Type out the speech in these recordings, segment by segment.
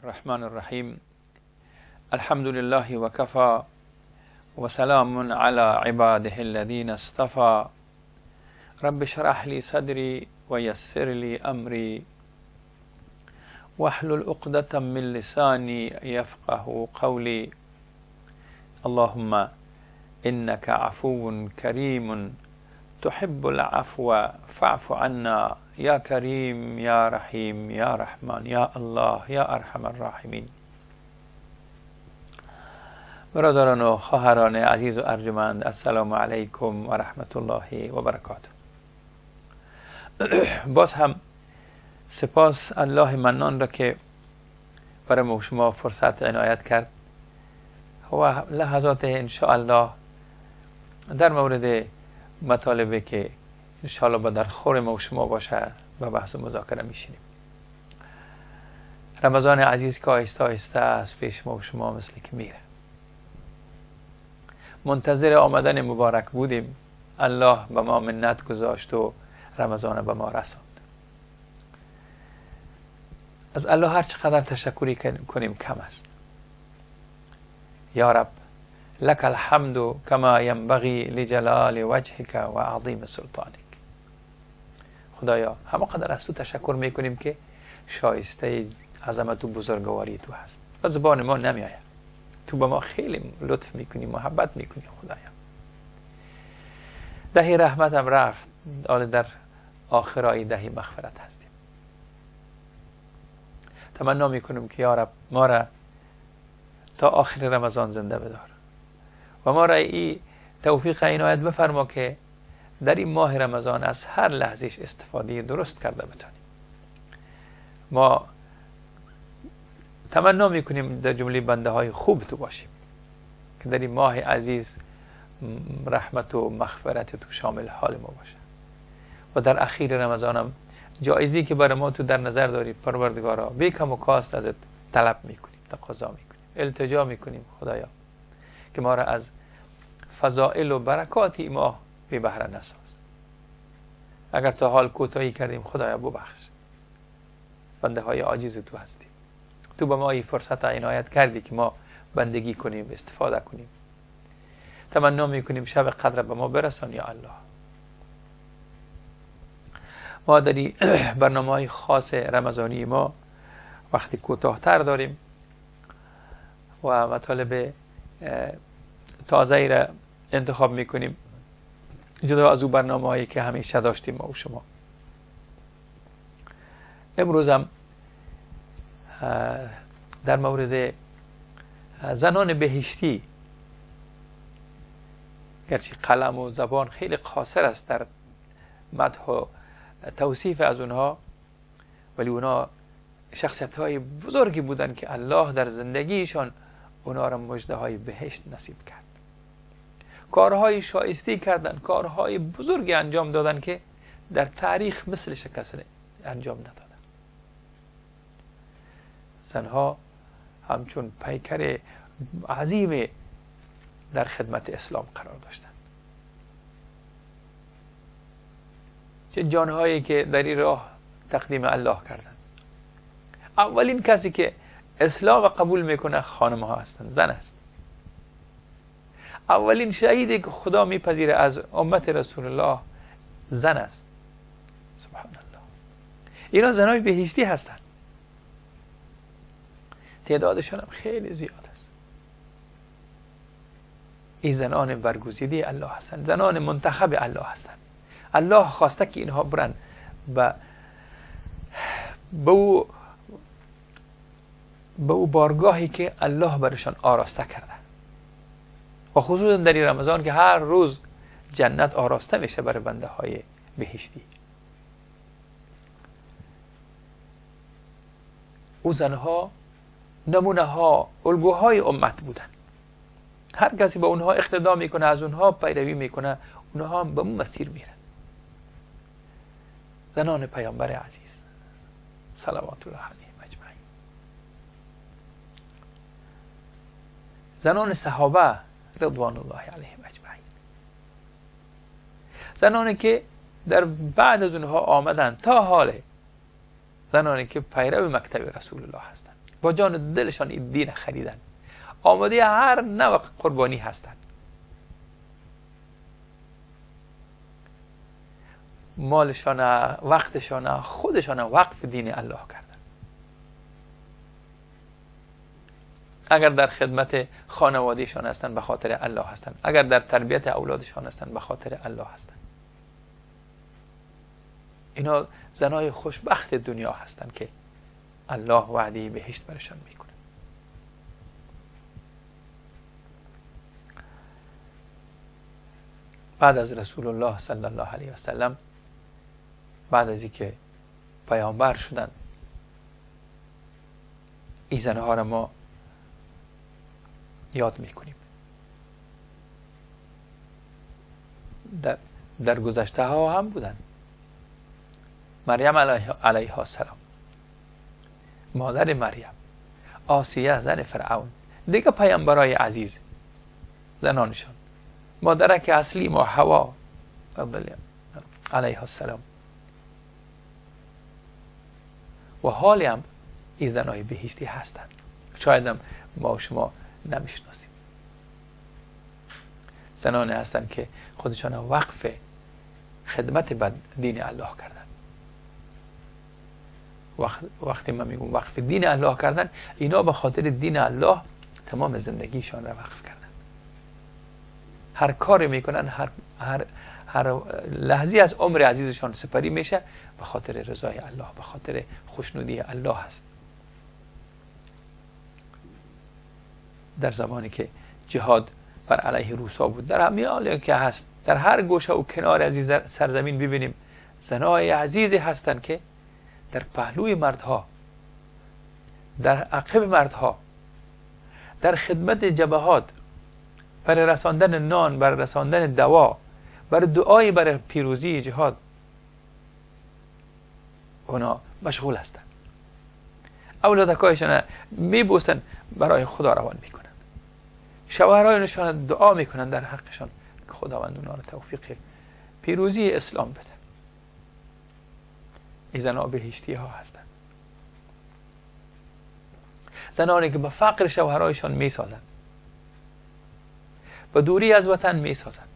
الرحمن الرحیم. الحمد لله وكفى وسلام على عباده الذين اصطفى. رب اشرح لي صدري ويسر لي أمري واحلل عقدة من لساني يفقه قولي. اللهم إنك عفو كريم تحب العفو فاعف عنا یا کریم یا رحیم یا رحمان یا الله یا ارحم الراحمین. برادران و خواهران عزیز و ارجمند، السلام علیکم و رحمت الله و برکاته. باز هم سپاس الله منان را که برای ما شما فرصت عنایت کرد و لحظات انشاءالله در مورد مطالبی که انشاءالله با در خور ما و شما باشه و بحث و مذاکره میشینیم. رمضان عزیز که آهسته آهسته از پیش ما و شما مثل که میره، منتظر آمدن مبارک بودیم. الله به ما منت گذاشت و رمضان به ما رساند. از الله هر چقدر تشکری کنیم کم است. یا رب لك الحمد كما ينبغي لجلال وجهك و عظیم سلطانك. خدایا همه قدر از تو تشکر میکنیم که شایسته عظمت و بزرگواری تو هست و زبان ما نمیآید. تو به ما خیلی لطف میکنی، محبت میکنی. خدایا دهی رحمت هم رفت، حالا در آخرای دهی مغفرت هستیم. تمنا میکنیم که یا رب ما را تا آخر رمضان زنده بدار و ما را ای توفیق عنایت بفرما که در این ماه رمضان از هر لحظهش استفاده درست کرده بتانیم. ما تمنا میکنیم در جمله بنده های خوب تو باشیم که در این ماه عزیز رحمت و مغفرت تو شامل حال ما باشه و در اخیر رمضان هم جایزی که برای ما تو در نظر داری پروردگارا بی کم و کاست ازت طلب میکنیم، تقاضا میکنیم، التجا میکنیم خدایا که ما را از فضائل و برکات این ماه بی بهره نساز. اگر تا حال کوتاهی کردیم خدایا ببخش، بنده های عاجز تو هستیم. تو به ما این فرصت عنایت کردی که ما بندگی کنیم، استفاده کنیم. تمنا میکنیم شب قدر به ما برسان یا الله. ما در این برنامه های خاص رمضانی ما وقتی کوتاه‌تر داریم و مطالب تازه ای را انتخاب میکنیم جدا از او برنامه هایی که همیشه داشتیم ما و شما. امروز هم در مورد زنان بهشتی، گرچه قلم و زبان خیلی قاصر است در مدح و توصیف از اونها، ولی اونها شخصیت های بزرگی بودن که الله در زندگیشان اونا را مژده های بهشت نصیب کرد. کارهای شایستی کردن، کارهای بزرگی انجام دادن که در تاریخ مثلش کسی انجام ندادن. زنها همچون پیکر عظیم در خدمت اسلام قرار داشتن. چه جانهایی که در این راه تقدیم الله کردن. اولین کسی که اسلام قبول میکنه خانم ها هستند، زن است. اولین شهیدی که خدا میپذیره از امت رسول الله زن است. سبحان الله. اینا زنای بهشتی هستند، تعدادشان هم خیلی زیاد است. این زنان برگزیده الله هستند، زنان منتخب الله هستند. الله خواسته که اینها برند به او بارگاهی که الله برشان آراسته کرده، و خصوصا در این رمضان که هر روز جنت آراسته میشه برای بنده های بهشتی. او زنها نمونه ها، الگوهای امت بودن. هر کسی با اونها اقتدا میکنه، از اونها پیروی میکنه، اونها هم به اون مسیر میرن. زنان پیامبر عزیز صلوات الله علیه اجمعین، زنان صحابه رضوان الله علیهم اجمعین، زنانی که در بعد از اونها آمدن تا حال، زنانی که پیرو مکتب رسول الله هستند، با جان دلشان این دین خریدن، آماده هر نوع قربانی هستند. مالشان، وقتشان، خودشان وقف دین الله کردن. اگر در خدمت خانوادهشان هستند به خاطر الله هستند، اگر در تربیت اولادشان هستند به خاطر الله هستند. اینا زنای خوشبخت دنیا هستند که الله وعده بهشت برشان میکنه. بعد از رسول الله صلی الله علیه و سلم، بعد از اینکه پیامبر شدن، این زنها را ما یاد میکنیم. در گذشته ها هم بودن. مریم علیها السلام، مادر مریم، آسیه زن فرعون، دیگه پیامبرای عزیز زنانشان، مادرک اصلی ما حوا علیها السلام. و حالی هم این زنای بهشتی هستند، شاید هم ما و شما نمیشناسیم. زنانی هستند که خودشان وقف خدمت به دین الله کردن. وقتی من میگم وقف دین الله کردن، اینا به خاطر دین الله تمام زندگیشان را وقف کردن. هر کاری میکنن، هر لحظی از عمر عزیزشان سپری میشه به خاطر رضای الله، به خاطر خوشنودی الله هست. در زمانی که جهاد بر علیه روسا بود، در همه حالی که هست، در هر گوشه و کنار عزیز سرزمین ببینیم زنای عزیزی هستند که در پهلوی مردها، در عقب مردها، در خدمت جبهات، برای رساندن نان، برای رساندن دوا، برای دعای برای پیروزی جهاد، اونا مشغول هستند. اولادکایشان میبوسن، برای خدا روان میکنن. شوهرایشان دعا میکنن در حقشان که خداوند اونا را توفیق پیروزی اسلام بده. این زنها بهشتی ها هستند، زنانی که به فقر شوهرایشان میسازند، به دوری از وطن میسازند،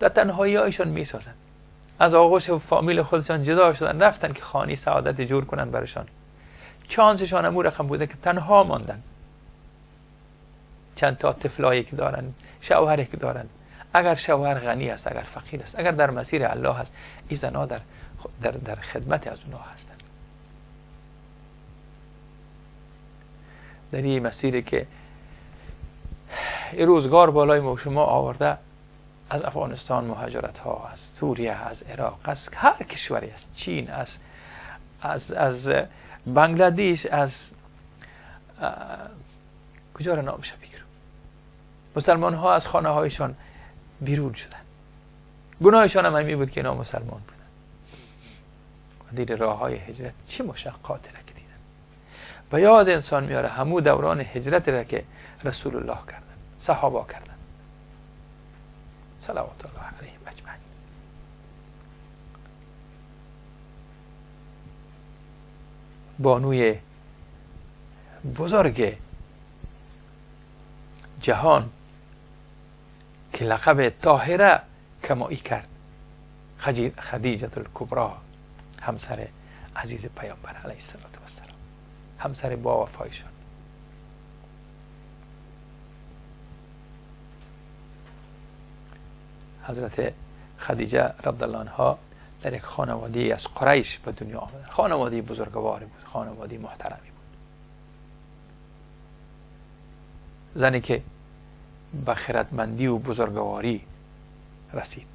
در تنهایی هایشان میسازند، از آغوش فامیل خودشان جدا شدن، رفتن که خانه سعادت جور کنن برشان. چانسشان امو رقم بوده که تنها ماندن. چند تا طفلایی که دارن، شوهری که دارن، اگر شوهر غنی است، اگر فقیر است، اگر در مسیر الله است، این زنها در خدمت از اونها هستند. در این مسیری که این روزگار بالای ما شما آورده، از افغانستان مهاجرت ها، از سوریه، از عراق، از هر کشوری، از چین، از بنگلادیش، از کجا را نامش بگیرم، مسلمان ها از خانه هایشان بیرون شدن. گناهشان هم همین بود که اینا مسلمان بودن. و دیر راه های هجرت چه مشقات را که دیدن. و یاد انسان میاره همو دوران هجرت را که رسول الله کردن، صحابه کردن، صلوات الله علیهم اجمعین. بانوی بزرگ جهان که لقب طاهره کمایی کرد، خدیجه الکبرا، همسر عزیز پیامبر علیه السلام، همسر با وفایشان. حضرت خدیجه رضی الله عنها در یک خانواده از قریش به دنیا آمدن. خانواده بزرگواری بود، خانواده محترمی بود. زنی که به خردمندی و بزرگواری رسید.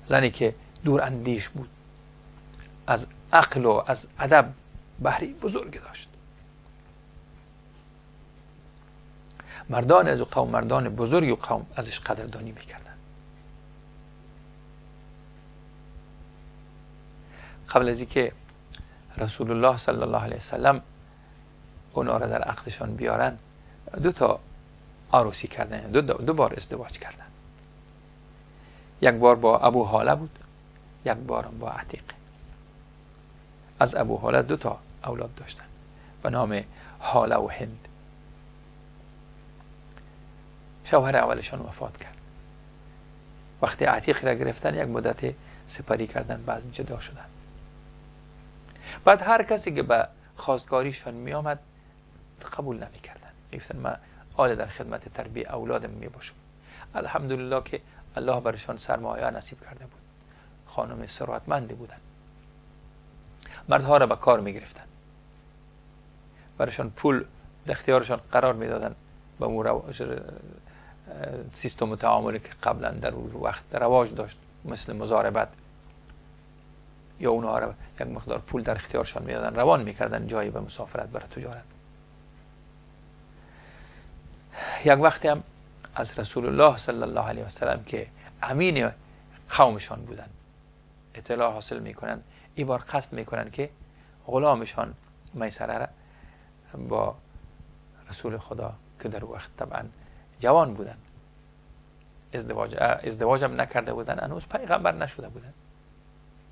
زنی که دور اندیش بود، از عقل و از ادب بهره بزرگی داشت. مردان از قوم، مردان بزرگ و قوم ازش قدردانی میکردن. قبل از اینکه رسول الله صلی الله علیه وسلم اونا را در عقدشان بیارن، دو تا عروسی کردن، دو بار ازدواج کردن. یک بار با ابو هاله بود، یک بار با عتیق. از ابو هاله دو تا اولاد داشتن به نام هاله و هند. شوهر اولشان وفات کرد. وقتی عتیق را گرفتن یک مدت سپری کردن، بعد جدا شدن. بعد هر کسی که به خواستگاریشان می آمد قبول نمی کردن. می گفتن من آل در خدمت تربیه اولادم می باشم. الحمدلله که الله برشان سرمایه نصیب کرده بود، خانم ثروتمند بودن. مردها را به کار می گرفتن، برشان پول در اختیارشان قرار می دادن. به اون سیستم تعاملی که قبلا در اون وقت رواج داشت، مثل مضاربت، یا اونها را یک مقدار پول در اختیارشان میدادن، روان میکردن جایی به مسافرت برای تجارت. یک وقتی هم از رسول الله صلی الله علیه و سلم که امین قومشان بودن اطلاع حاصل میکنن، این بار قصد میکنن که غلامشان میسره را با رسول خدا که در وقت طبعا جوان بودن، ازدواج هم نکرده بودن، هنوز پیغمبر نشده بودن،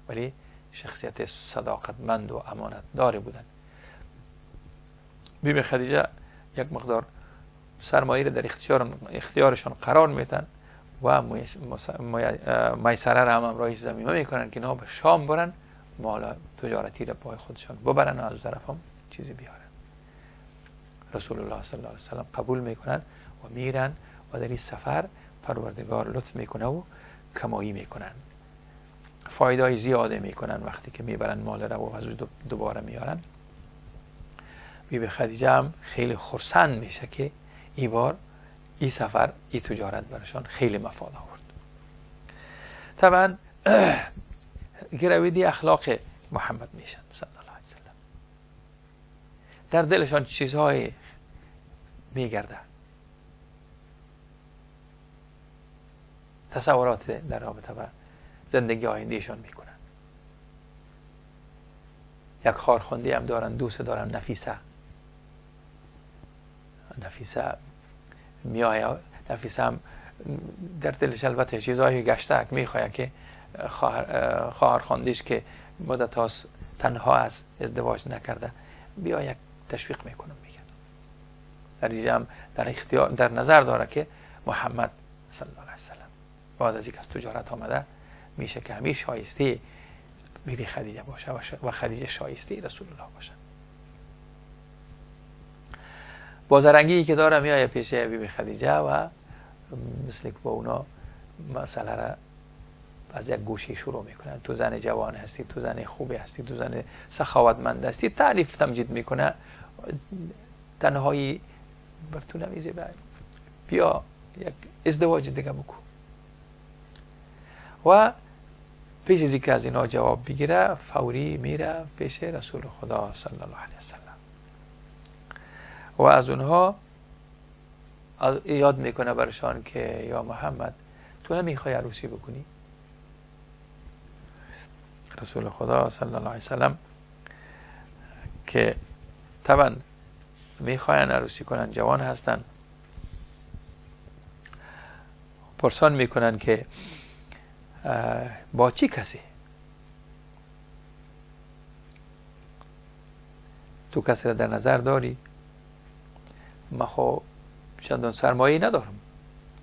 ولی شخصیت صداقتمند و امانتدار بودن. بیبی خدیجه یک مقدار سرمایه را در اختیارشان قرار میتن و میسره را هم همراهی ضمیمه میکنن که اینا به شام برن، مال تجارتی را پای خودشان ببرن و از طرف هم چیزی بیارن. رسول الله صلی الله علیه وسلم قبول میکنن و میرن و در این سفر پروردگار لطف میکنه و کمایی میکنن، فایده های زیاده میکنن وقتی که میبرن مال را و از دوباره میارن. بیبی خدیجه هم خیلی خرسند میشه که ای بار ای سفر ای تجارت برشان خیلی مفاد آورد. طبعا گرویدی اخلاق محمد میشن صلی الله علیه وسلم، در دلشان چیزهای میگرده، تصورات در رابطه با زندگی آیندهشان میکنن. یک خارخوندی هم دارن، دوست دارن، نفیسه. نفیسه میآید، نفیسه هم در دلش البته چیزهای گشته میخواد که خواهرخواندیش که مدت هاست تنها از ازدواج نکرده بیا یک تشویق میکنم، میگه در اینجا هم در اختیار در نظر داره که محمد صلی الله علیه وسلم بعد از اینکه از تجارت آمده میشه که همیشه شایسته بیبی خدیجه باشه و خدیجه شایسته رسول الله باشه. بازرنگی که داره میایه پیش بیبی خدیجه و مثل که با اونا مسئله را از یک گوشه شروع میکنن. تو زن جوان هستی، تو زن خوبی هستی، تو زن سخاوتمند هستی، تعریف تمجید میکنه، تنهایی بر تو نمیزه، بیا یک ازدواج دیگه بکن. و پیش از اینکه از اینا جواب بگیره فوری میره پیش رسول خدا صلی الله علیه وسلم و از اونها یاد میکنه برشان که یا محمد تو نمیخوای عروسی بکنی؟ رسول خدا صلی الله علیه وسلم که طبعا میخواین عروسی کنن، جوان هستن، پرسان میکنن که با چی کسی؟ تو کسی را در نظر داری؟ من خب چندان سرمایه ندارم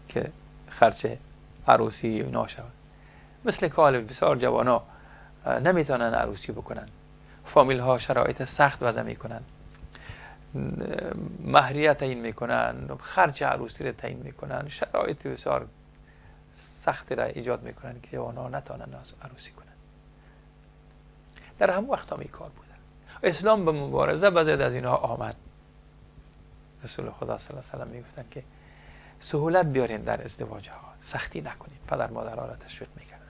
که خرچ عروسی اینا شود. مثل که حال بسیار جوانا نمیتونن عروسی بکنن، فامیل ها شرایط سخت وضع میکنن، مهریه تعیین میکنن، خرچ عروسی را تعیین میکنن، شرایط بسیار سختی را ایجاد میکنن که جوان ها نتونن عروسی کنن. در هم وقت هم این کار بودن. اسلام به مبارزه بزد از اینها آمد. رسول خدا صلی الله علیه و سلم میگفتن که سهولت بیارین در ازدواج ها، سختی نکنین. پدر مادرها را تشویق میکردن.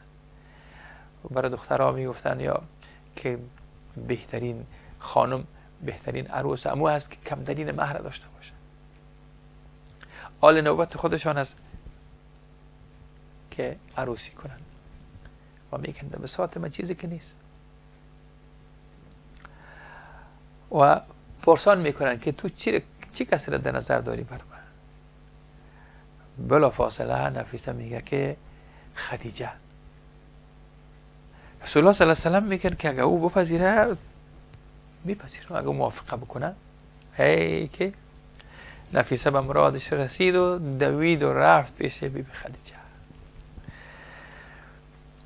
برای دخترها میگفتن یا که بهترین خانم، بهترین عروس امو هست که کمترین مهر داشته باشه. آل نوبت خودشان هست که عروسی کنن و میگن بساط من چیزی که نیست و پرسان میکنن که تو چی کسی را در نظر داری بر من؟ بلا فاصله نفیسه میگه که خدیجه. رسول الله صلی الله علیه و سلم میگن که اگه او بپذیره میپذیره، اگه او موافقه بکنه. هی که نفیسه به مرادش رسید و دوید و رفت پیش بی بی خدیجه.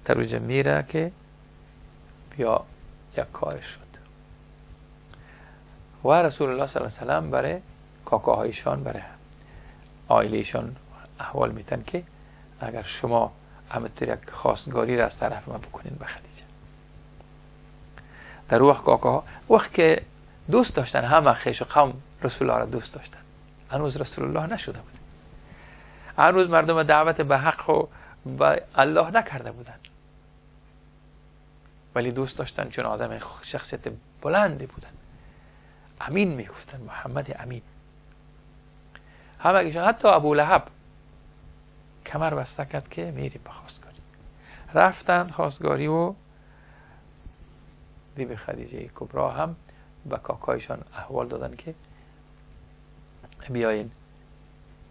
تروجه میره که بیا یک کار شد و رسول الله صلی الله علیه و سلم برای کاکاهایشان، برای عائلهشان احوال میتن که اگر شما همینطور یک خواستگاری را از طرف ما بکنین به خدیجه. در وقت کاکاها وقت که دوست داشتن، همه خویش و قوم رسول الله را دوست داشتن، هنوز رسول الله نشده بود، هنوز مردم دعوت به حق و به الله نکرده بودن، ولی دوست داشتن چون آدم شخصیت بلندی بودن. امین میگفتن، محمد امین. همگیشان حتی ابو لهب کمر بسته کرد که میریم به خواستگاری. رفتن خواستگاری و بی بی خدیجه کبرا هم به کاکایشان احوال دادن که بیاین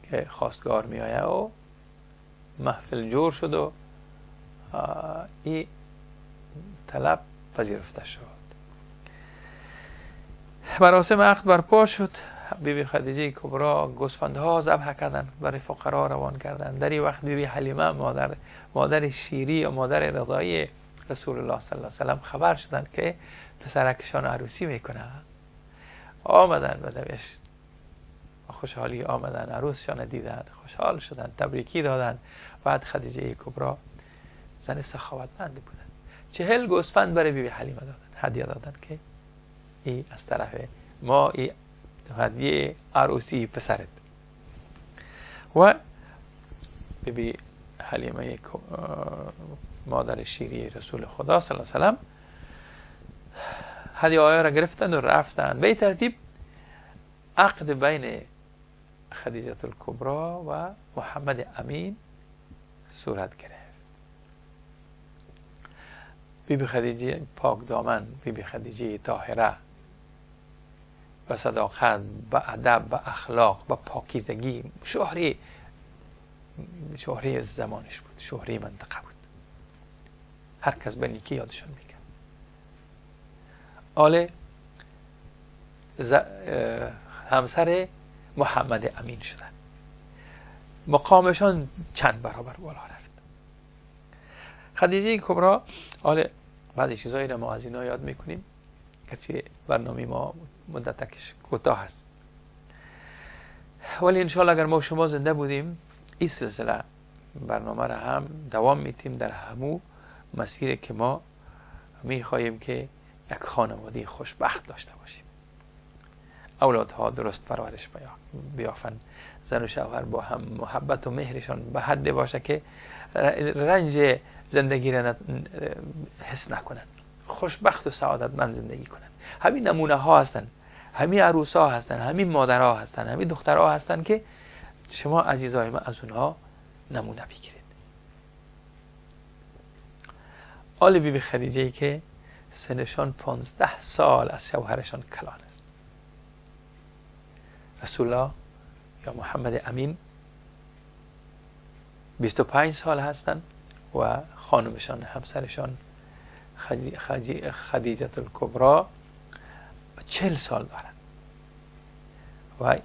که خواستگار میآید و محفل جور شد و این طلب پذیرفته شد. مراسم عقد برپا شد. بی بی خدیجه کبرا گوسفندها ذبح کردن، برای فقرا روان کردن. در این وقت بی بی حلیمه مادر شیری و مادر رضایی رسول الله صلی الله علیه و سلم خبر شدند که پسرکشان عروسی میکنه. آمدن به دوش خوشحالی آمدن، عروسشان دیدن، خوشحال شدن، تبریکی دادن. بعد خدیجه کبرا زن سخاوتمند بودن، 40 گوسفند برای بی بی حلیمه دادن، هدیه دادن که ای از طرف ما، ای هدیه عروسی پسرت. و بی بی حلیمه مادر شیری رسول خدا صلی الله علیه و سلم هدیه آیا را گرفتند و رفتند. به ترتیب عقد بین خدیجه الکبرا و محمد امین صورت گرفت. بی بی خدیجه پاک دامن، بی بی خدیجه طاهره، به صداقت، به ادب، به اخلاق، به پاکیزگی شهره زمانش بود، شهره منطقه بود. هر کس به نیکی یادشون میکرد. آله همسر محمد امین شدن، مقامشان چند برابر بالا رفت. خدیجه کبرا، آله بعضی چیزایی را ما از اینا یاد میکنیم، گرچه برنامه ما مدتکش کوتاه هست، ولی انشالله اگر ما شما زنده بودیم این سلسله برنامه را هم دوام میتیم در همو مسیر که ما میخواهیم که یک خانواده خوشبخت داشته باشیم، اولادها درست پرورش بیافن، زن و شوهر با هم محبت و مهرشان به حد باشه که رنج زندگی را حس نکنن، خوشبخت و سعادتمند زندگی کنن. همین نمونه ها هستن، همین عروس ها هستن، همین مادرها هستن، همین دخترها هستن که شما عزیزای ما از اونها نمونه بگیرید. آل بی بی خدیجه ای که سنشان 15 سال از شوهرشان کلان است، رسول الله یا محمد امین 25 سال هستند و خانمشان همسرشان خدیجه الکبرا 40 سال دارند و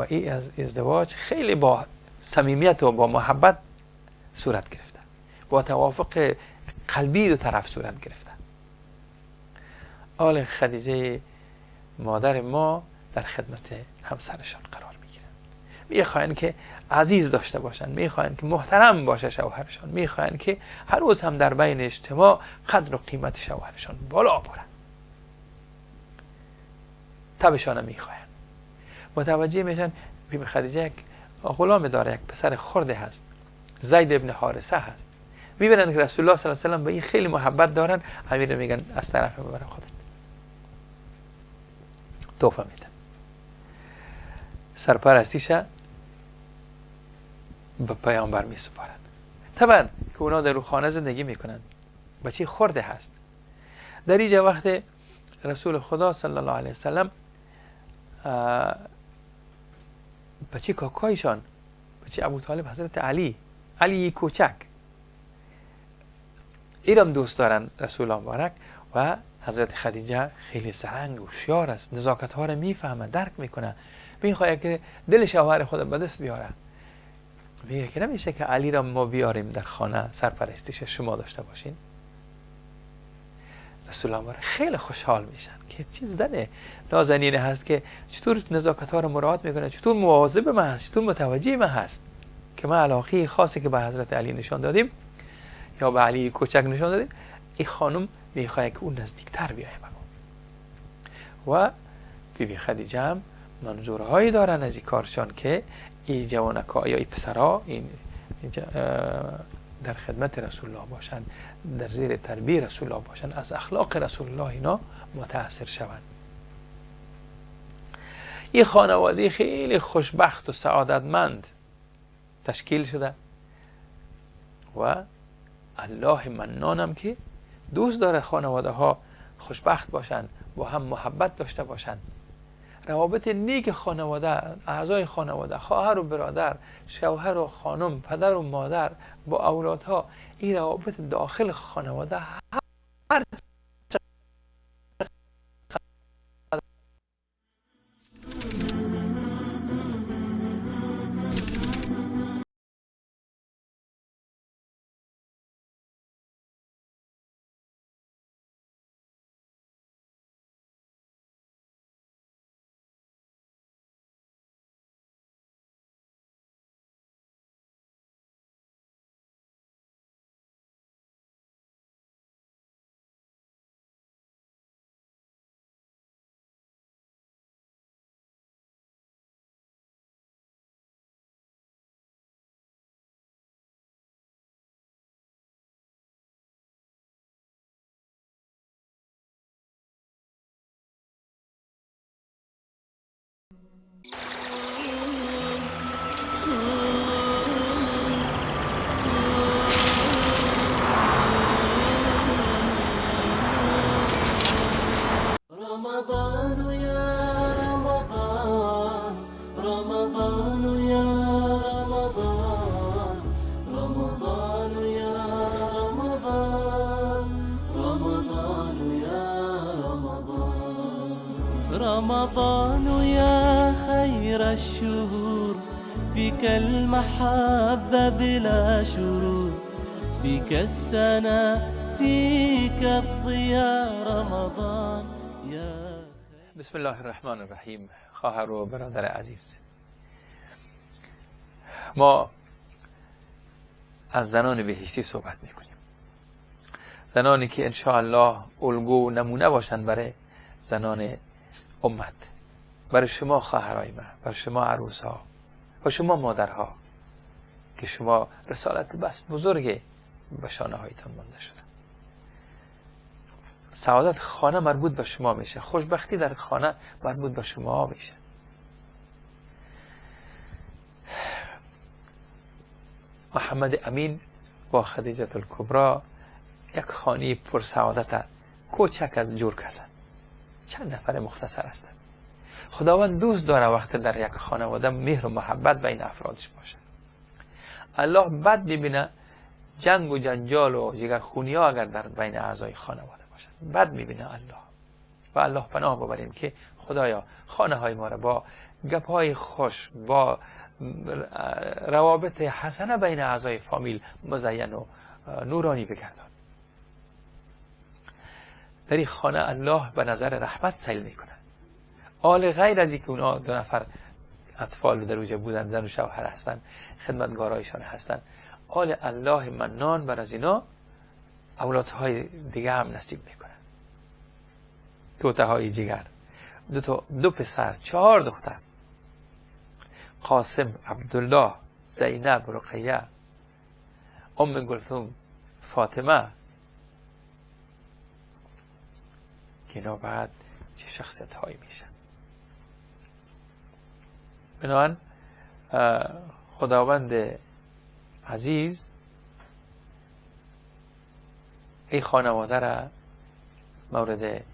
ای از ازدواج خیلی با صمیمیت و با محبت صورت گرفته، با توافق قلبی دو طرف صورت گرفته. آل خدیجه مادر ما در خدمت همسرشان قرار میگیرن، میخواین که عزیز داشته باشن، میخواین که محترم باشه شوهرشان، میخواین که هنوز هم در بین اجتماع قدر و قیمت شوهرشان بالا برن، تبشان میخواین. متوجه میشن بی بی خدیجه یک غلام داره، یک پسر خرده هست، زید ابن حارثه هست. میبینن که رسول الله صلی الله علیه و سلم به این خیلی محبت دارن، امیر میگن از طرف برای خودت تحفه میدن. سرپرستیش به پیامبر میسپارن. طبعا که اونا در خانه زندگی میکنن، بچه خرده هست. در اینجا وقت رسول خدا صلی الله علیه وسلم بچه کاکایشان، بچه ابو طالب، حضرت علی، علی کوچک، ایرم دوست دارن رسول الله مبارک. و حضرت خدیجه خیلی زرنگ و شیار است، نزاکت ها رو میفهمه، درک میکنه، میخواد که دل شوهر خود به دست بیاره. میگه که نمیشه که علی را ما بیاریم در خانه سرپرستیش شما داشته باشین. رسول الله خیلی خوشحال میشن که چیز زنه نازنینه هست که چطور نزاکت ها رو مراعات میکنه، چطور مواظب من هست، چطور متوجه من هست که من علاقه خاصی که به حضرت علی نشان دادیم یا به علی کوچک نشان دادیم، این خانم میخواد که اون نزدیکتر بیایه به ما. و بی بی خدیجه هم منظورهایی دارن از این کارشان که این جوانکا یا این پسرها این در خدمت رسول الله باشن، در زیر تربیه رسول الله باشن، از اخلاق رسول الله اینا متاثر شوند. این خانواده خیلی خوشبخت و سعادتمند تشکیل شده و الله منانم که دوست داره خانواده ها خوشبخت باشن، با هم محبت داشته باشن. روابط نیک خانواده، اعضای خانواده، خواهر و برادر، شوهر و خانم، پدر و مادر با اولادها، این روابط داخل خانواده هر رمضان يا رمضان، رمضان يا رمضان، رمضان يا رمضان، رمضان يا رمضان، رمضان يا خير الشهور، فيك المحبة بلا شرور، فيك السنة فيك الضياء رمضان. بسم الله الرحمن الرحیم. خواهر و برادر عزیز، ما از زنان بهشتی صحبت میکنیم، زنانی که انشاءالله الگو و نمونه باشند برای زنان امت، برای شما خواهرای من، برای شما عروس ها و شما مادرها که شما رسالت بس بزرگ به شانه هایتان مانده شده. سعادت خانه مربوط به شما میشه، خوشبختی در خانه مربوط به شما میشه. محمد امین با خدیجه الکبرا یک خانه پر سعادت کوچک از جور کردن، چند نفر مختصر هستند. خداوند دوست داره وقتی در یک خانواده مهر و محبت بین افرادش باشه. الله بد میبینه جنگ و جنجال و جگرخونی ها اگر در بین اعضای خانواده باشد، بد میبینه الله. و الله پناه ببریم که خدایا خانه های ما را با گپ های خوش، با روابط حسنه بین اعضای فامیل مزین و نورانی بگردان. در این خانه الله به نظر رحمت سیل میکنه. آل غیر از اینکه اونا دو نفر اطفال در اوجه بودن، زن و شوهر هستن، خدمتگارایشان هستن، آل الله منان بر از اینا اولادهای دیگه هم نصیب میکنن. توته های جگر، دو پسر، 4 دختر، قاسم، عبدالله، زینب، رقیه، ام گلثوم، فاطمه، که اینا بعد چه شخصیت هایی میشن. بنابراین خداوند عزیز ای خانواده را مورد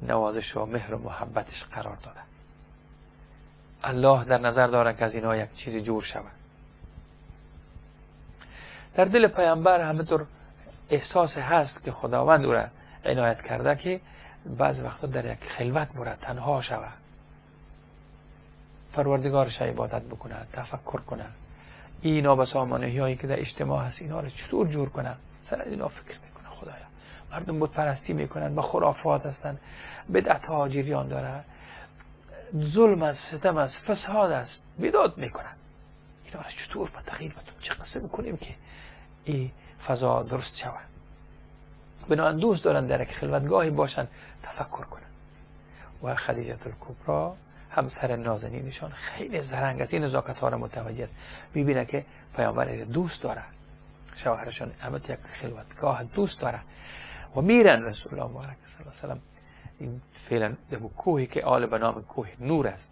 نوازش و مهر و محبتش قرار داده. الله در نظر داره که از اینا یک چیزی جور شود. در دل پیامبر همینطور احساس هست که خداوند او را عنایت کرده که بعض وقتا در یک خلوت بره، تنها شود، پروردگارش عبادت بکنه، تفکر کنه، اینا به سامانهی هایی که در اجتماع هست اینا رو چطور جور کنه، سر اینا فکر میکنه. خدایا مردم بت پرستی میکنن، با خرافات هستن، بدعت ها جریان داره، ظلم است، ستم است، فساد است، بیداد میکنن، اینا رو چطور با تغییر بدیم، چه قصه میکنیم که این فضا درست شود. بنابراین دوست دارن در یک خلوتگاهی باشن، تفکر کنن. و خدیجه الکبرا همسر نازنینشان خیلی زرنگ است، این نزاکت ها را متوجه است، میبینه که پیامبر دوست داره، شوهرشان همه یک خلوتگاه دوست داره و میرن رسول الله مبارک صلی الله علیه و سلم این فعلا در کوهی که آل به نام کوه نور است.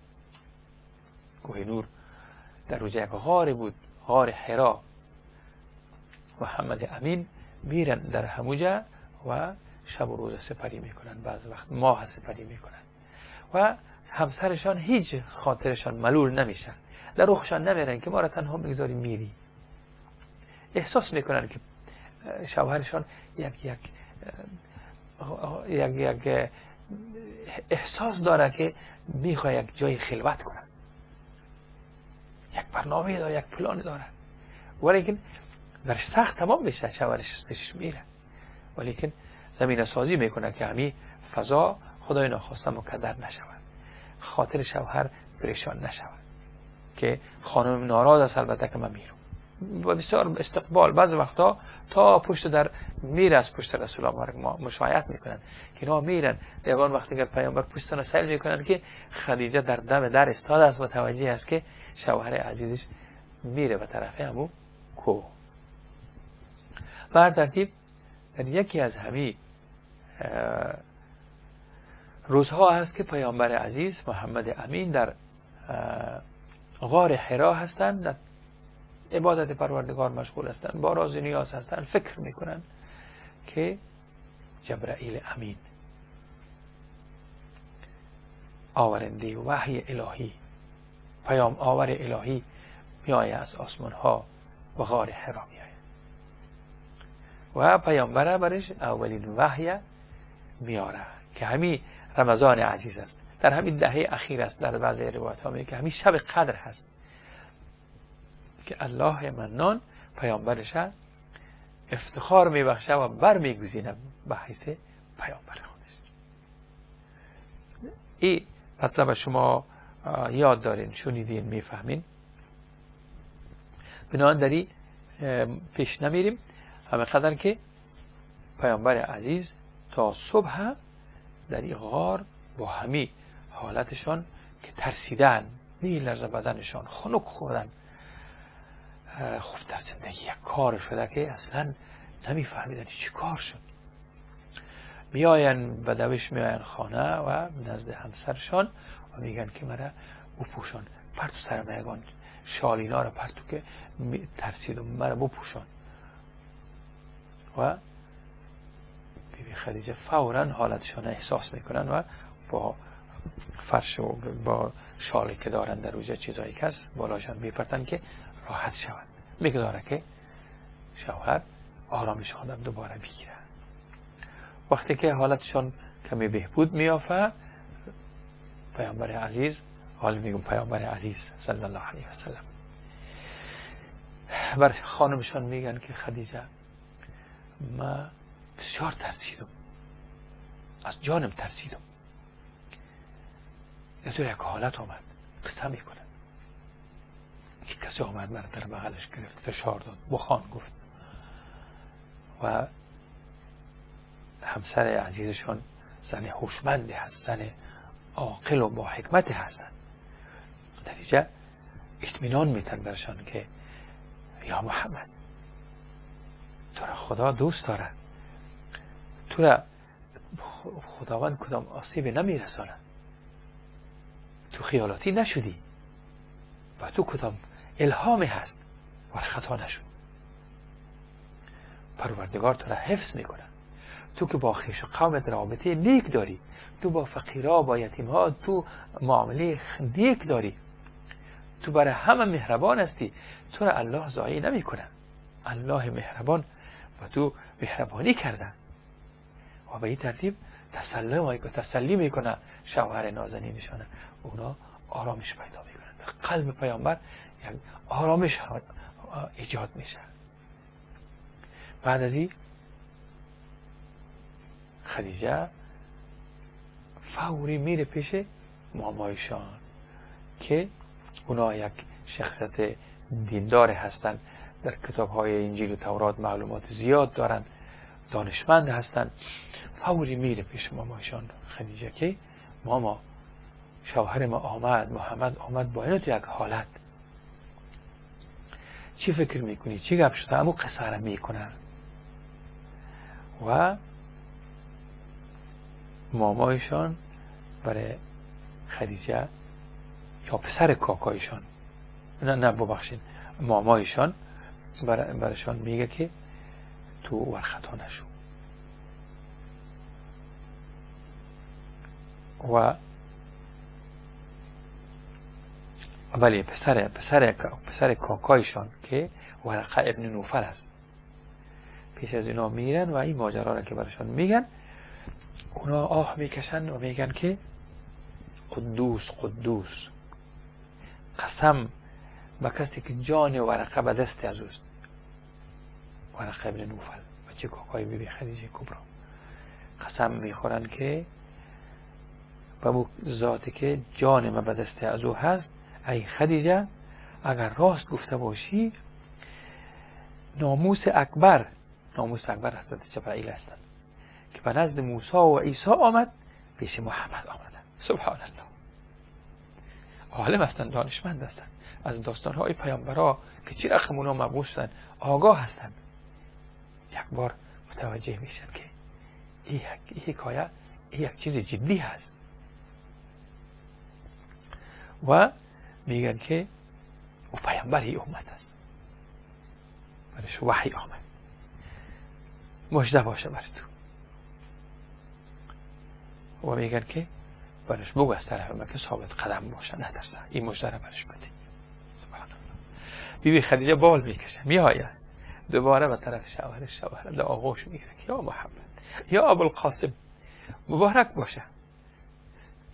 کوه نور در روز یک غار بود، غار حرا. محمد امین میرن در هموجه و شب و روز سپری میکنن، بعض وقت ماه سپری میکنن و همسرشان هیچ خاطرشان ملول نمیشن، در رخشان نمیرن که ما را تنها میگذاری میری. احساس میکنن که شوهرشان یک یک یک یک احساس داره که میخواد یک جای خلوت کنه، یک برنامه داره، یک پلان داره، ولیکن برش سخت تمام میشه، شوهرش پیش میره، ولیکن زمینه سازی میکنه که همین فضا خدای ناخواسته مکدر نشود، خاطر شوهر پریشان نشود که خانم ناراض است البته که من میرم. با بسیار استقبال بعض وقتا تا پشت در میره، از پشت رسول الله ما مشایعت میکنن که اینا میرن. یگان وقتی که پیامبر پشت سیل میکنن که خدیجه در دم در استاد است، متوجه است که شوهر عزیزش میره به طرف همو کوه. بر ترتیب در یکی از همین روزها هست که پیامبر عزیز محمد امین در غار حرا هستند، در عبادت پروردگار مشغول هستند، با راز نیاز هستند، فکر میکنن که جبرائیل امین آورنده وحی الهی، پیام آور الهی میآید از آسمان ها و غار حرا میآید و پیامبر برش اولین وحی میاره که همین رمضان عزیز است، در همین دهه اخیر است. در بعضی روایت ها میگه که همین شب قدر هست که الله منان پیامبرش افتخار میبخشه و برمیگزینه به حیث پیامبر خودش. این مطلب شما یاد دارین، شنیدین، میفهمین. بنابراین دری پیش نمیریم، همه قدر که پیامبر عزیز تا صبح در این غار با همی حالتشان که ترسیدن، میلرزه بدنشان، خنک خوردن، خوب در زندگی یک کار شده که اصلا نمیفهمیدن چی کار شد. میاین به دوش، میاین خانه و نزد همسرشان و میگن که مرا بپوشان، پرتو سر میگان شالینا را پرتو که ترسیدم، مرا بپوشان. و بیبی خدیجه فوراً حالتشان احساس میکنن و با فرش و با شالی که دارن در اوجه چیزایی که هست بالاشان میپرتن که راحت شوند، میگذاره که شوهر آرامش آدم دوباره بگیره. وقتی که حالتشان کمی بهبود میافه، پیامبر عزیز، حال میگم پیامبر عزیز صلی الله علیه و سلم، بر خانمشان میگن که خدیجه ما بسیار ترسیدم، از جانم ترسیدم، یه طور یک حالت آمد، قصه میکنه که کسی آمد مرا در بغلش گرفت، فشار داد، بخان گفت. و همسر عزیزشان زن هوشمندی هست، زن عاقل و با حکمتی هستند، در اینجا اطمینان میتن برشان که یا محمد تو را خدا دوست داره، تو را خداوند کدام آسیب نمیرسانه، تو خیالاتی نشدی و تو کدام الهامی هست و خطا نشد. پروردگار تو را حفظ میکنه. تو که با خویش و قومت رابطه نیک داری، تو با فقیرها، با یتیمها تو معامله نیک داری، تو برای همه مهربان هستی، تو را الله ضایع نمیکنه. الله مهربان و تو مهربانی کرده و به این ترتیب تسلی میکنه شوهر نازنینشانه. اونا آرامش پیدا میکنن. در قلب پیامبر یک آرامش ایجاد میشه. بعد از این خدیجه فوری میره پیش مامایشان که اونا یک شخصیت دیندار هستند، در کتاب های انجیل و تورات معلومات زیاد دارن، دانشمند هستند. فوری میره پیش مامایشان خدیجه که ماما، شوهر ما آمد، محمد آمد با اینو تو یک حالت، چی فکر میکنی؟ چی گپ شده؟ امو قصه را میکنن و مامایشان برای خدیجه یا پسر کاکایشان، نه ببخشید، مامایشان برایشان میگه که تو ورخطا نشو و بله پسر کاکایشان که ورقه ابن نوفل است، پیش از اینا میرن و این ماجرا را که برایشان میگن، اونا آه میکشن و میگن که قدوس قدوس، قسم به کسی که جان ورقه به دست از اوست، ورقه ابن نوفل بچه کاکای بی بی خدیجه کبرا، قسم میخورن که به ذاتی که جان ما به دست از او هست، ای خدیجه اگر راست گفته باشی، ناموس اکبر، ناموس اکبر حضرت جبرائیل هستند که به نزد موسی و عیسی آمد، پیش محمد آمدن. سبحان الله. عالم هستند، دانشمند هستند، از داستانهای پیامبرا که چی رقم اونا مبعوث شدن آگاه هستند. یک بار متوجه میشن که این حکایه یک چیز جدی هست و میگن که او پیامبر ای امت است، برش وحی آمد، مژده باشه بر تو. و میگن که برش بگو از طرف من که ثابت قدم باشه، نترسه، این مژده را برش بده. سبحان الله. بی بی خدیجه بال میکشه، میآید دوباره به طرف شوهرش، شوهر در آغوش میگیره که یا محمد، یا ابوالقاسم، مبارک باشه،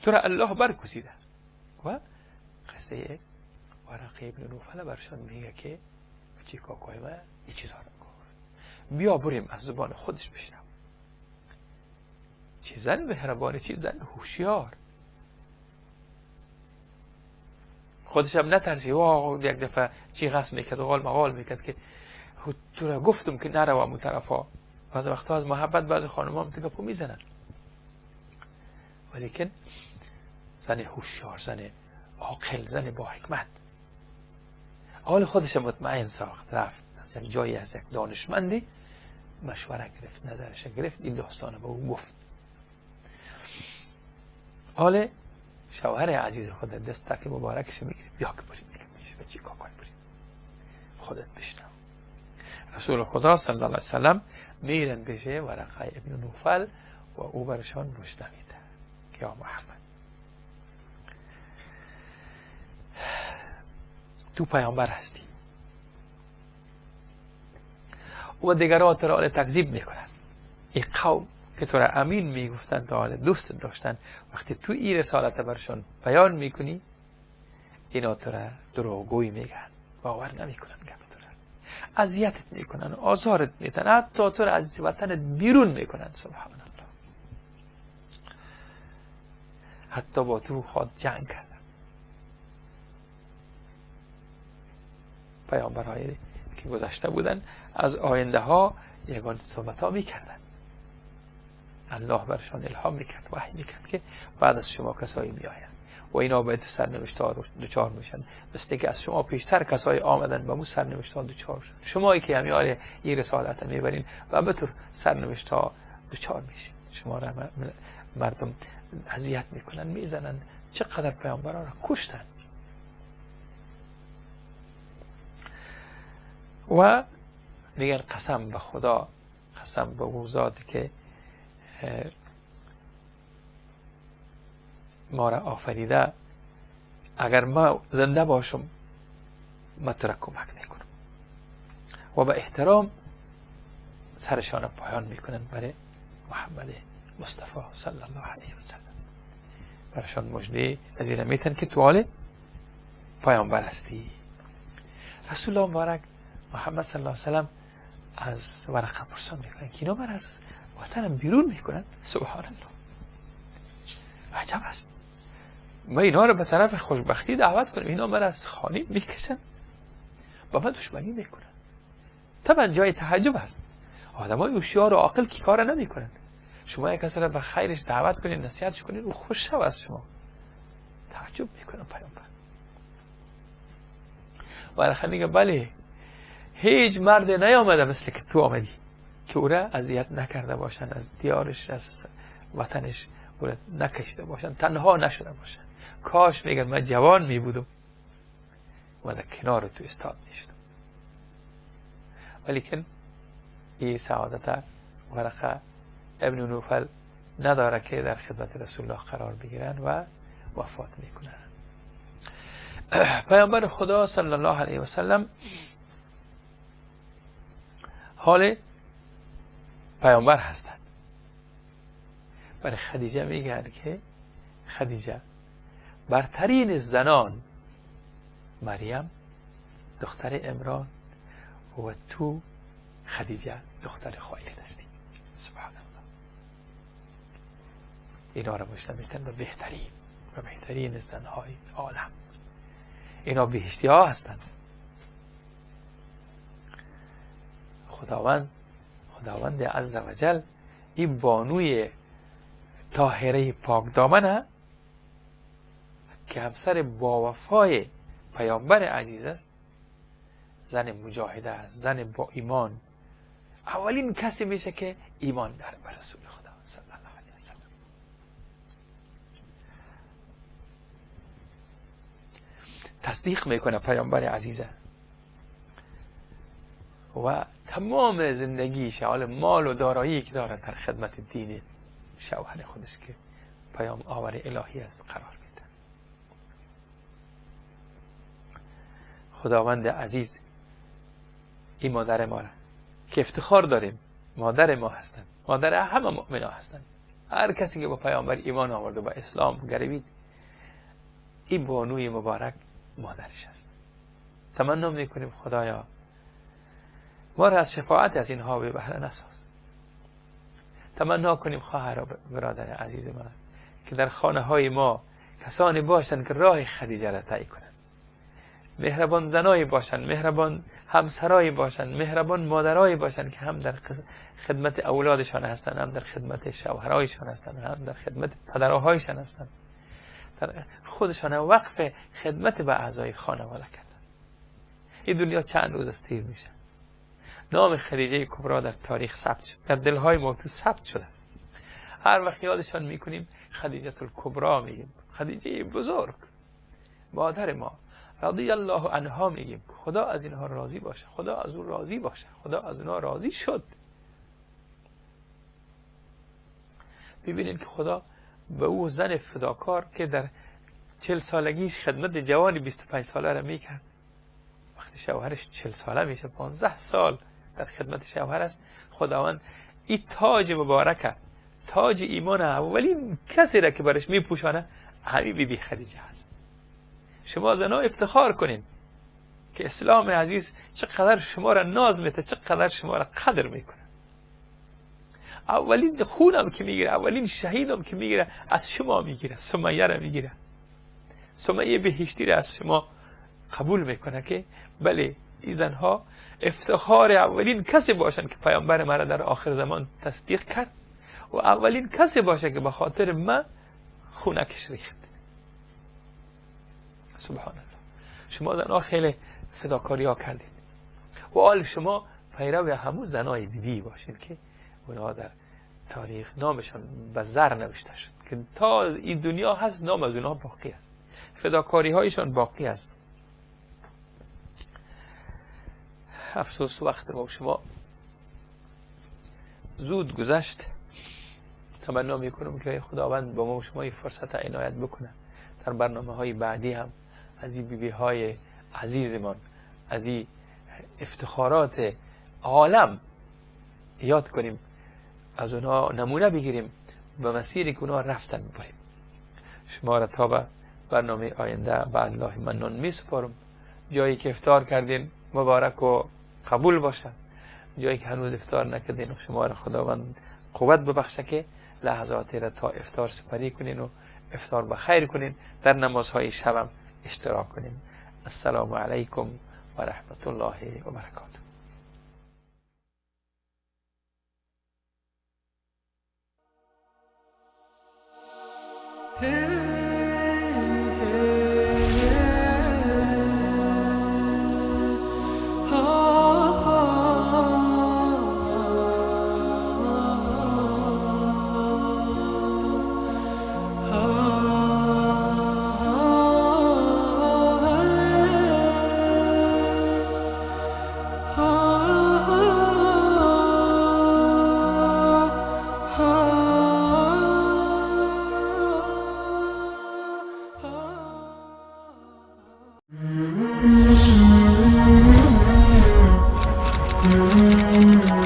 تو را الله برگزیده. و قصه ورقه ابن نوفل برشان میگه که چی کاکای ما این چیزها رو گفت، بیا بریم از زبان خودش بشنم. چی زن مهربانه، چی زن هوشیار، خودش هم نترسی، واه یک دفعه چی قصد میکرد و قال مقال میکرد که تو را گفتم که نروم اون طرف ها. بعض وقتا از محبت بعض خانم هم تو گپو میزنن، ولیکن زن هوشیار، زن عاقل، زن با حکمت، حال خودش مطمئن ساخت، رفت از یک جایی از یک دانشمندی مشوره گرفت، نظرش گرفت، این داستان به او گفت. حال شوهر عزیز خود دست تک مبارکش میگیره، بیا که بریم، میگه بچی کاکای بریم، خودت بشنو. رسول خدا صلی الله علیه وسلم میرن پیش ورقه ابن نوفل و او برشان مژده میده که یا محمد تو پیامبر هستی و دیگران تو را تکذیب میکنن. این قوم که تو را امین میگفتن، تا حال دوست داشتن، وقتی تو این رسالت برشان بیان میکنی، اینا تو را دروغگوی میگن، باور نمیکنن گپ تو را، اذیتت میکنن، آزارت میدن، حتی تو را از وطنت بیرون میکنن. سبحان الله. حتی با تو خواد جنگ کردن. پیامبرهای که گذشته بودن از آینده ها یگان صحبت ها میکردن، الله برشان الهام میکرد، وحی میکرد که بعد از شما کسایی میآیند و اینا باید تو سرنوشت ها دچار میشن، مثل که از شما پیشتر کسای آمدن به مو سرنوشت ها دچار شدن. شمایی که همیال این رسالت میبرین و به طور سرنوشت ها دچار میشین، شما را مردم اذیت میکنن، میزنن. چقدر پیامبران را کشتن. و میگن قسم به خدا، قسم به او ذات که ما را آفریده، اگر ما زنده باشم ما تو را کمک میکنم. و به احترام سرشان پایان میکنن برای محمد مصطفی صلی الله علیه و سلم. برشان مژده از این میتن که تو حال پیامبر هستی. رسول الله مبارک محمد صلی الله علیه و سلم از ورقه پرسان میکنن که اینا بر از وطنم بیرون میکنن. سبحان الله، عجب است. ما اینا رو به طرف خوشبختی دعوت کنیم، اینا من از خانه میکشن، با من دشمنی میکنن. طبعا جای تعجب است. آدمای هوشیار و عاقل کی کار نمیکنن. شما یک کسی را به خیرش دعوت کنین، نصیحتش کنین، او خوش شو از شما. تعجب میکنن پیامبر. ورقه میگه بله، هیچ مرد نیامده مثل که تو آمدی که او را اذیت نکرده باشن، از دیارش، از وطنش او را نکشته باشن، تنها نشده باشن. کاش میگن من جوان می بودم و در کنار تو استاد میشدم. ولیکن این سعادت ورقه ابن نوفل نداره که در خدمت رسول الله قرار بگیرن و وفات میکنن. پیامبر خدا صلی الله علیه و سلم حال پیامبر هستند. برای خدیجه میگن که خدیجه برترین زنان مریم دختر عمران و تو خدیجه دختر خویلد هستی. سبحان الله. اینا را مجتمع میتن به بهترین و بهترین زنهای عالم. اینا بهشتی ها هستند. خداوند عز وجل این بانوی طاهره پاک دامنه که همسر با وفای پیامبر عزیز است، زن مجاهده، زن با ایمان، اولین کسی میشه که ایمان داره به رسول خدا صلی الله علیه و سلم. تصدیق میکنه پیامبر عزیزه و تمام زندگیش، حال مال و دارایی که داره، در خدمت دین شوهر خودش که پیام آور الهی است قرار میده. خداوند عزیز این مادر ما را که افتخار داریم، مادر ما هستند، مادر همه مؤمنا هستند. هر کسی که با پیامبر ایمان آورد و با اسلام گروید، این بانوی مبارک مادرش است. تمنا میکنیم خدایا ما را از شفاعت از اینها به بهره نساز. تمنا کنیم خواهر و برادر عزیز من که در خانه های ما کسانی باشند که راه خدیجه را طی کنند، مهربان زنایی باشند، مهربان همسرایی باشند، مهربان مادرایی باشند که هم در خدمت اولادشان هستند، هم در خدمت شوهرایشان هستند، هم در خدمت پدرهایشان هستند، در خودشان وقف خدمت به اعضای خانواده کردند. این دنیا چند روز است تیر میشه. نام خدیجه کبرا در تاریخ ثبت شد، در دلهای ما تو ثبت شده. هر وقت یادشان میکنیم خدیجه الکبرا میگیم، خدیجه بزرگ مادر ما رضی الله عنها میگیم. خدا از اینها راضی باشه، خدا از اون راضی باشه، خدا از اونها راضی شد. ببینید که خدا به او زن فداکار که در 40 سالگیش خدمت جوانی 25 ساله را میکرد، وقتی شوهرش 40 ساله میشه، 15 سال در خدمت شوهر است، خداوند این تاج مبارکه، تاج ایمان اولین کسی را که برش میپوشانه همین بی بی خدیجه هست. شما زنها افتخار کنین که اسلام عزیز چقدر شما را ناز میده، چقدر شما را قدر میکنه. اولین خونم که میگیره، اولین شهیدم که میگیره از شما میگیره، سمیه را میگیره، سمیه بهشتی را از شما قبول میکنه که بله این زنها افتخار اولین کسی باشن که پیامبر مرا در آخر زمان تصدیق کرد و اولین کسی باشه که به خاطر من خونکش ریخت. سبحان الله، شما زنها خیلی فداکاری ها کردید و حال شما پیرو همون زنای بیبی باشین که اونها در تاریخ نامشان به زر نوشته شد که تا این دنیا هست نام از اونها باقی است، فداکاری هایشان باقی است. افسوس وقت ما شما زود گذشت. تمنا میکنم که خداوند با ما و شما این فرصت عنایت بکنه در برنامه های بعدی هم از این بیبی های عزیزمان، از این افتخارات عالم یاد کنیم، از اونها نمونه بگیریم و مسیری که اونها رفتن ببریم. شما را تا به برنامه آینده به الله منان می سپارم. جایی که افطار کردین مبارک و قبول باشه، جایی که هنوز افطار نکردین شما را خداوند قوت ببخشه که لحظات را تا افطار سپری کنین و افطار بخیر کنین، در نمازهای شبم اشتراک کنین. السلام علیکم و رحمت الله و برکاته. Mm-hmm.